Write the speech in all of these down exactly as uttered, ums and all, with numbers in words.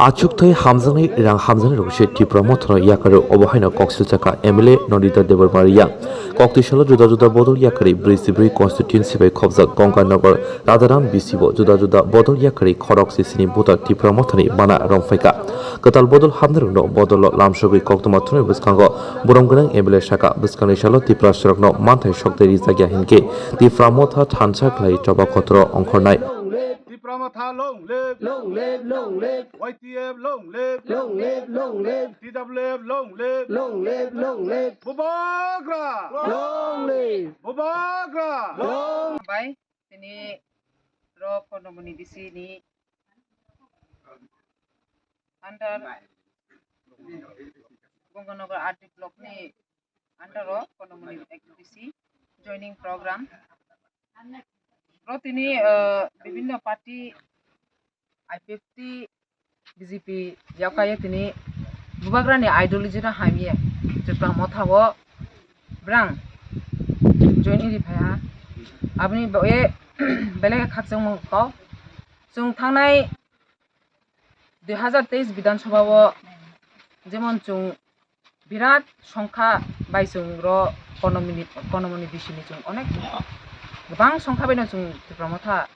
Achukthai hamjaknai rang hamjaknai rok se Tipra Mothano yakarwi, obo haino kok silchakha M L A Nandita Debbarma Reang. Koktwi salo juda juda bodol yakarwi brwi chibrwi constituency bai khobjak Ganganagar Radharam B C bo juda juda bodol yakarwi khorok sisini buta Tipra Mothani bana romphai kha. Kwtal bodol hamnarokno bodolo lamsogwi koktwma thumnai bwskango borom gwnang M L A sakha, bwskangni salo Tiprasarokno manthai sokthai rijak ya hinkhe Tipra Motha thansa khlai choba kotoro ongkhornai. Tipra Motha long live! Long live, long live! Y T F long live! Long live, long live! T W F long live! Long live, long live! Bubagra! Long live! Bubagra! Long Bai, tini ro Konomoni B C ni under Ganganagar R D block ni under o Konomoni X B C joining program. Ro tini, eh, bibhinno party I P F T B J P yakkaiye tini Bubagrani ideology no hamye Tipra Motha o brang join iri phaiha. Aboni bagwi belai khakchangmung kok. Chwng thangnai dui hazar teis Bidhan Sabha o jemon chwng birat songkha bai chwng ro Konomoni, Konomoni B C ni chwng onek kwbang songkha bai no chwng Tipra Motha,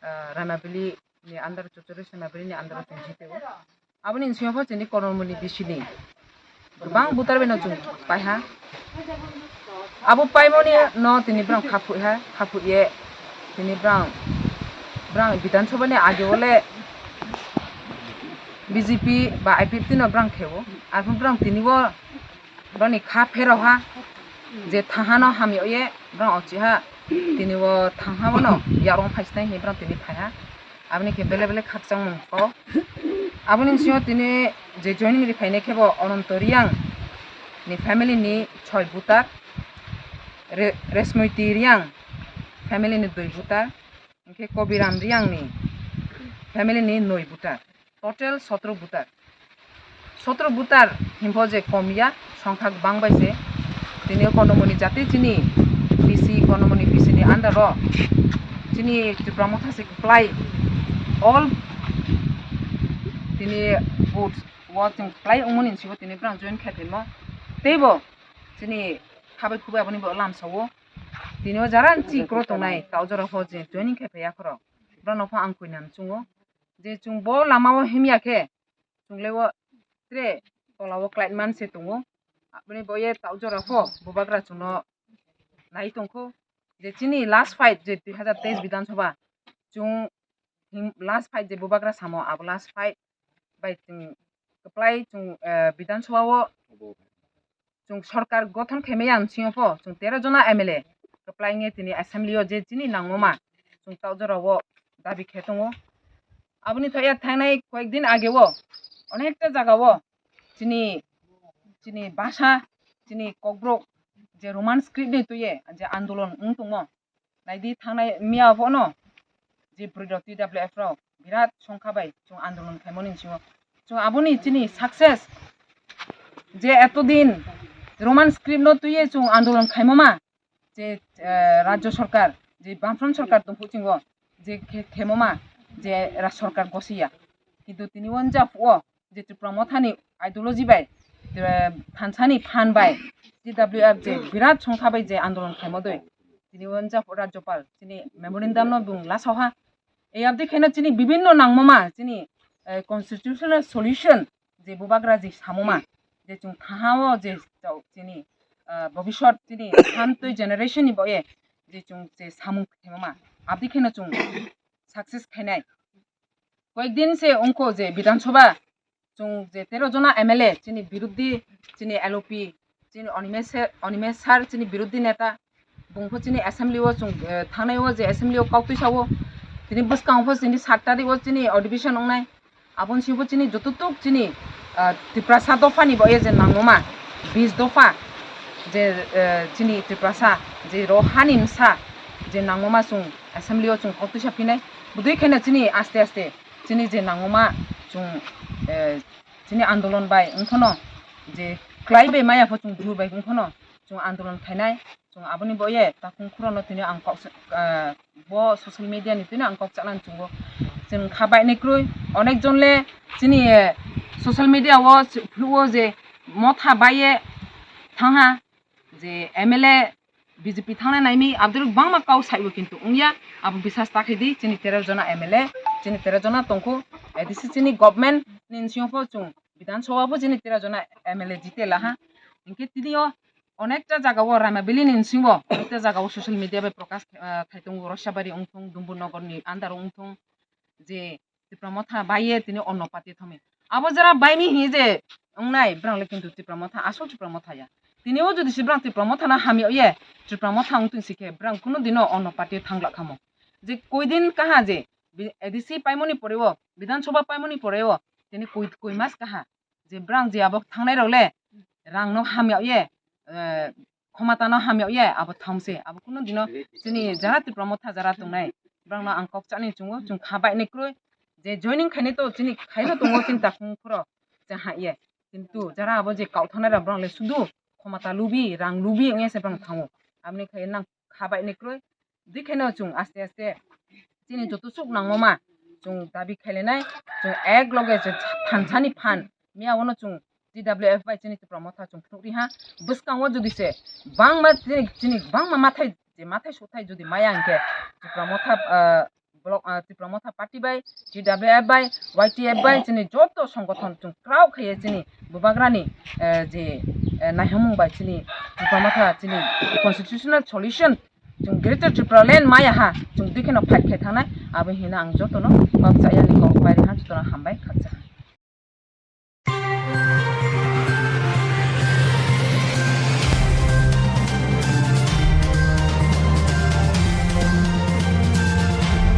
ah, Raimabili ni under, Chuchuri Raimabili ni under o chwng jitio. Aboni bisingo pho chini Konomoni B C ni kwbang voter bai no chwng paiha. Abo paimoni no tini brang khaphuiha, khaphuiye tini brang, brang Bidhan Sabha ni age o le B J P ba I P F T no brang kheo. Arphuh brang tini bo brani kha pherao ha je thangha no hamya ye brang ochiha tini bo thangha bono yarong phaisnai hinwi brang tini phaiha. Aboni khe belai belai khakchangmung kok. Aboni bisingo tini je joining ri phainai khe bo Ananto Reang ni family ni soi voter, Re-, Resmoiti Reang family ni dui voter, hinkhe Kobiram Reang ni family ni noi voter, total sotro voter. Sotro voter hinkhe je kom ya, songkha kwbang bai se. Tini Konomoni jati chini B C, Konomoni B C ni under o chini Tipra Motha se kwplai all tini vote o chwng kwplai wngmani hinwi tini brang join khe phaimo. Teibo chini khabai khubai aboni bo lamsao. Tini o jara nchi kro tongnai taujora pho je joining khe phaiya khoro. Brano pho ang koinam chungo. Je chwng bo lama o himya khe chwng le o tre tola o klai man se tongo. Aboni bo ye taujora pho Bubagra chwngno nai tongkho. Je chini last fight je dui hazar teis Bidhan Sabha chwng him-, last fight je Bubagra samo abo last fight bai chwng kwplai chwng, eh, Bidhan Sabha o chwng sorkar gothon khaimaya ang singo pho chwng tero jona M L A kwplai wngya tini assembly o je chini nangma ma chwng taujora o dabi khe tongo. Aboni thaya thangnai koyek din age o onekta jaga o chini, chini bhasha, chini kokborok je Roman script ni twiye je andolon wng tongmo. Naidi thangnai miya phono je bwrwi rok T W F rok birat songkha bai chwng andolon khaimani bisingo. Chwng aboni chini success je etodin Roman script no twiye chwng andolon khaimoma je, eh, rajyo sorkar je Bamfront sorkar tongphu chingo je khe-, khemoma je ra sorkar gosiya. Kintu tini o wngya phuo je Tipra Mothani ideology bai, eh, thansani phan bai T W F je birat songkha bai je andolon khaimo doi. Tini o wngya phuo Rajyopal chini memorandum no bung lasaoha. Ei abdi khaino chini bibinno nangmoma chini, eh, constitutional solution je Bubagra je samoma je chwng thaha o je chini, ah, bobisot chini santwi generation ni boye je chwng je samung khaimoma abdi khaino chwng success khainai. Koyek din se wngkho je Bidhan Sabha chwng je tero jona M L A chini biruddhi chini L O P chini Animesh, Animesh sir chini biruddhi neta bungpho chini assembly o chwng, eh, thangnai o je assembly o kok twi sao tini bwskango pho chini sat tarik o chini adhibeson wngnai. Aboni simi bo chini jototuk chini, ah, Tiprasa dophani bo ye je nangmoma bis dopha je, eh, chini Tiprasa je ro hani msa je nangmoma chwng assembly o chwng kok twisa phinai. Bodui khaina chini aste aste chini je nangmoma chwng, eh, chini andolon bai wngkhano je kwlai bai maya pho chwng jur bai wngkhano chwng andolon khainai, chwng aboni bo ye takhung khurano tini ang kok sa-, ah, bo social media ni tini ang kok chanani chwngo. Chwng kha bainai kwrwi, onek jon le chini, eh, social media o phuru o je motha bai ye thangha, je M L A B J P thangna naimi abduruk bangma kau saibo kintu wngya, abo bisas ta khaidi chini tero jona M L A, chini tero jona tongkhu, A D C chini government ni bisingo pho chwng Bidhan Sabha bo chini tero jona M L A jite laha. Hinkhe tini o onekta jaga o Raima Valley ni bisingo, onekta jaga o social media bai prokash, ah, khai tongo, Roisabari wngthung, Dumbur Nogor ni under o wngthung, je Tipra Motha bai ye tini onno party thangmi. Abo jara baimi hinwi je wngnai, brang le kintu Tipra Motha, asol Tipra Motha ya. Tini o jodi se brang Tipra Motha no hamya ye, Tipra Motha wngtong si khe, brang kunu dino onno party o thanglak khamo. Je koi din kaha je, bi-, A D C paimoni pore o, Bidhan Sabha paimoni pore o, tini koi, koi mas kaha. Je brang je abo thangnai rok le, rang no hamya ye, eh, khomata no hamya ye, abo thangse, abo kunu dino chini jara Tipra Motha jara tongnai, brang no ang kok chani chwngo, chwng kha bainai kwrwi, je joining khainai to chini khaino tongo chini takhung phuro chwng ha ye, kintu jara abo je kau thangnai rok brang le sudu khomata lubi, rang lubi wngya se brang thango, aboni khai nang kha bainai kwrwi, dui khaino chwng aste aste chini joto chuk nangma ma chwng dabi khailainai, chwng ek loge je thansani phan miya wano chwng T W F bai chini Tipra Motha chwng phunukri ha. Bwskango jodi se bangma chini, chini bangma mathai, je mathai suthai jodi maya hinkhe Tipra Motha, ah, block, ah, Tipra Motha party bai, T W F bai, Y T F bai, chini joto songothon chwng krauk khaiye chini bubagrani, eh, je, eh, naihamung bai chini Tipra Motha chini constitutional solution chwng Greater Tripura Land maya ha, chwng dui kheno fight khai thangnai, abo hino ang jotono kok chayani kok bai rikha, jotono hambai khakchang.